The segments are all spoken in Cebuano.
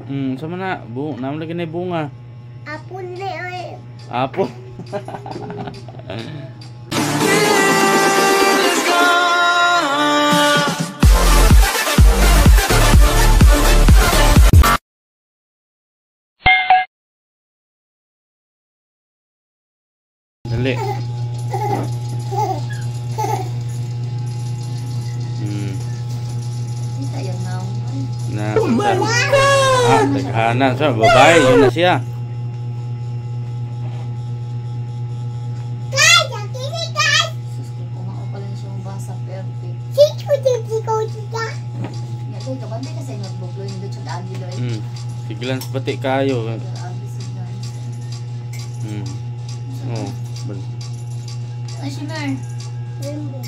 Unsa man na? Bu, naam lagi na bunga. Apon na oy. Apo. Dali. Kita yung naong. Na. Oh my God! Ah, taghanan. So, babae, yun na siya. Guys, ang kini guys. Sus, kung kumao pala siya yung basa, perfect. Chico chico chica. Nga, doy, kabantay kasi notebook, loy, hindi siya agi, loy. Siglans pati kayo. Agi siglans. Oh. Ay, Shimmer. Rainbow.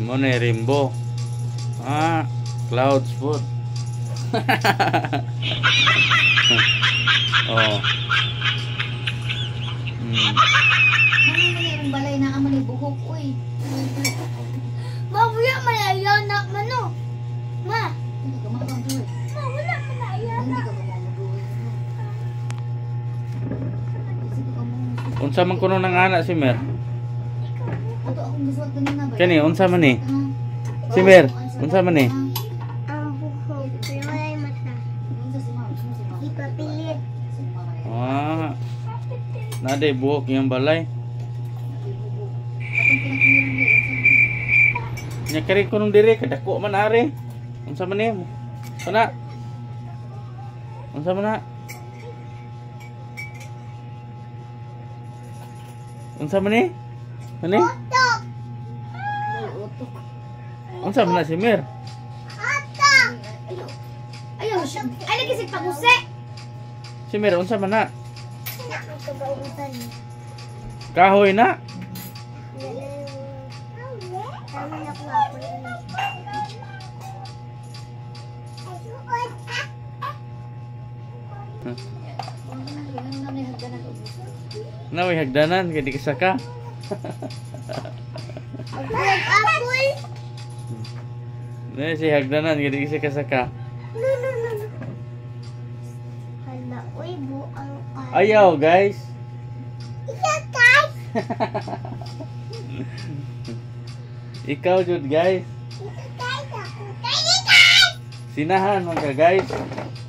Mo na rainbow. Ah, clouds food. Oh. Ano man yung balay na amo ni buhok, uy. Ma, wala man ayana man no. Ma. Hindi ka makang doy. Ma, wala man ayana. Hindi ka makang doy. Unsa man kuno nang anak si Mer? Ato akong gisuot ganina ba? Kani unsa man ni? Si Mer, unsa man ni? Ang buhok, pero walay mata. Ipapilit. Ah. Naday buhok iyang balay. Nya kari kunong dire kadako man are. Unsa man ni? Kana. Unsa man na? Unsa man ni? Kani? Utok. Utok. Unsa man na si Mer? Utok. Ayo, ay lagi sig paguse. Si Mer unsa man na? Kahoy na. Naway hagdanan kay di ka saka. Apple. Ne si hagdanan kay di ka saka. No no no. Hala, uy, buang ka. Ayaw, guys. Isa, guys. Ikaw jud, guys. Isa, guys. Ako kay guys. Sinahan man ka, guys.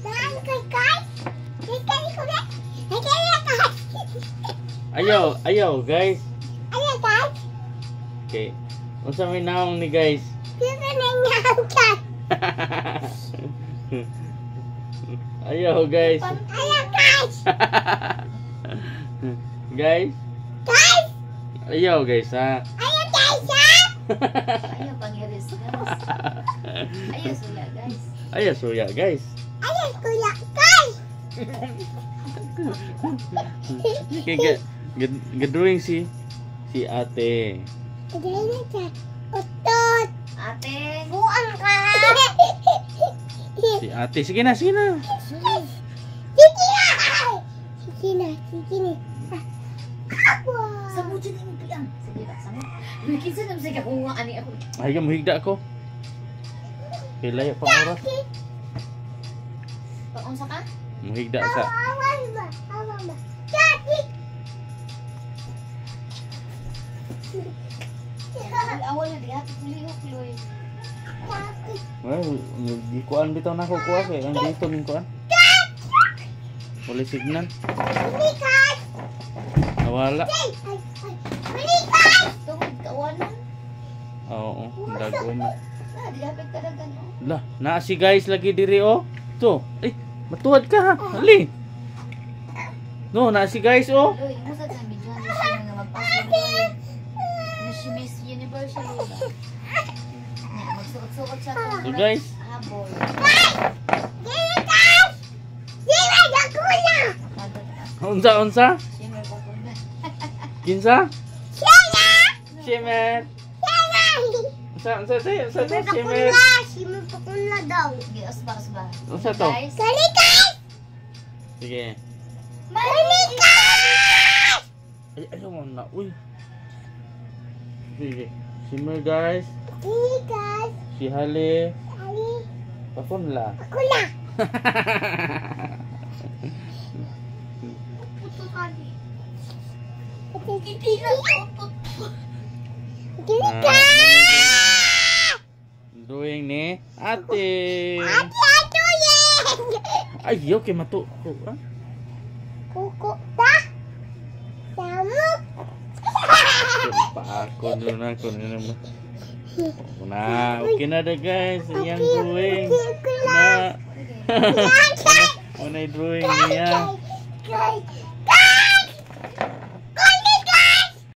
Saan kay guys? Kay kay ko guys. Kay kay guys. Ayaw, ayaw, guys. Ayaw, guys. Okay. Unsa may naong ni guys? Kisa na naong guys. Ayaw, guys. Ayaw, guys. Guys. Guys. Ayaw, guys, ha. Ayaw, guys, ha. Ayaw pangiris, guys. Ayaw suya, guys. Ayaw suya, guys. Ayaw suya, guys. Okay, gadrawing si ate. Utot. Ate. Buang ka. Si ate. Sige na, sige na. Sige na. Sige na, sige na. Sa mo dyan yung piang. Sige na, sa mo. Kinsa naman siya kakuha ani ako. Ay, muhigda ko. Kay layo pang oras. Pag-unsa ka? Muhigda sa. Awan ba? Awan ba? Kaki. Awal na diha lihok loy. Well, gikuan bitaw na ako kuha kay ang dito ning kuan. Wala signal. Nawala. Tungod kawalan. Oo, dago man. Na diha talaga no. La, naa si guys lagi diri oh. To. Ay, matuwad ka ha. Ali. No, naa si guys oh. Loy, mo sa tan video ni siya nga magpasok. Miss Universe siya loy. Magsuot-suot siya So guys, habol. Unsa unsa? Shimmer pa ko na. Kinsa? Shimmer. Unsa unsa say? Unsa say shimmer? Shimmer pakunla daw. Sige, asba asba. Unsa to? Guys. Kali guys. Sige. Kali guys. Ay, ayaw mo na. Uy. Sige. Simmer, guys. Okay, guys. Si Hale. Ali. Pakunla. Ako na. Puto kali. Hindi na puto. Ah, drawing ni ate. Ate, ato yen. Ay, okay matu. Ah. Kuko ta. Samok. Pa ako na ako na naman. Na, okay na da, guys. Iyang drawing. Okay, Na. Unay drawing niya. Guys.